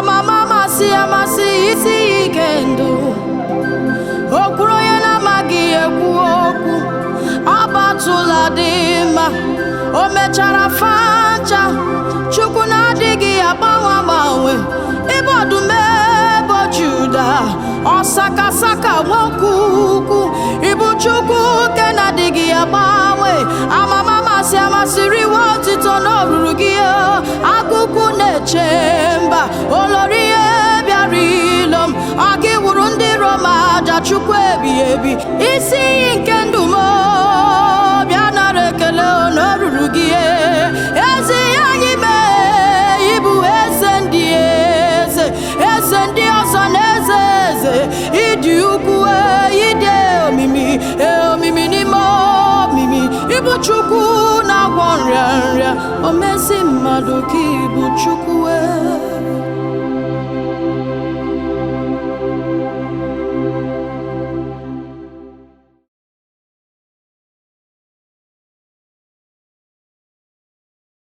Amama amasị amasị, isi ike ndụ. O kwuru onye na-amaghị ekwu okwu, abatụla dị mma. O mechara fancha, Chukwu na-adịghị agbanwe agbanwe. Ịbụ ọdụm ebo Juda, ọsakasaka nwoke ukwu. Ịbụ Chukwu nke na-adịghị agbanwe. Amama amasị amasịrị, iwe otito n'oruru gị. Akụkụ na-eche mba, olori ihe bịara ilo m, aka iwuru ndị Roma aja. Chukwu ebighị ebi, isi iyi nke ndụ m, bịa nara ekele n'oruru gị. Ezi anyị mee, ịbụ eze ndị eze, eze ndị ọzọ na eze eze. Ịdị ukwu, ịdị omimi, omimi n'ime omimi. Ịbụ Chukwu na-agwọ nrịa nrịa, omezi mmadụ ka ịbụ Chukwu.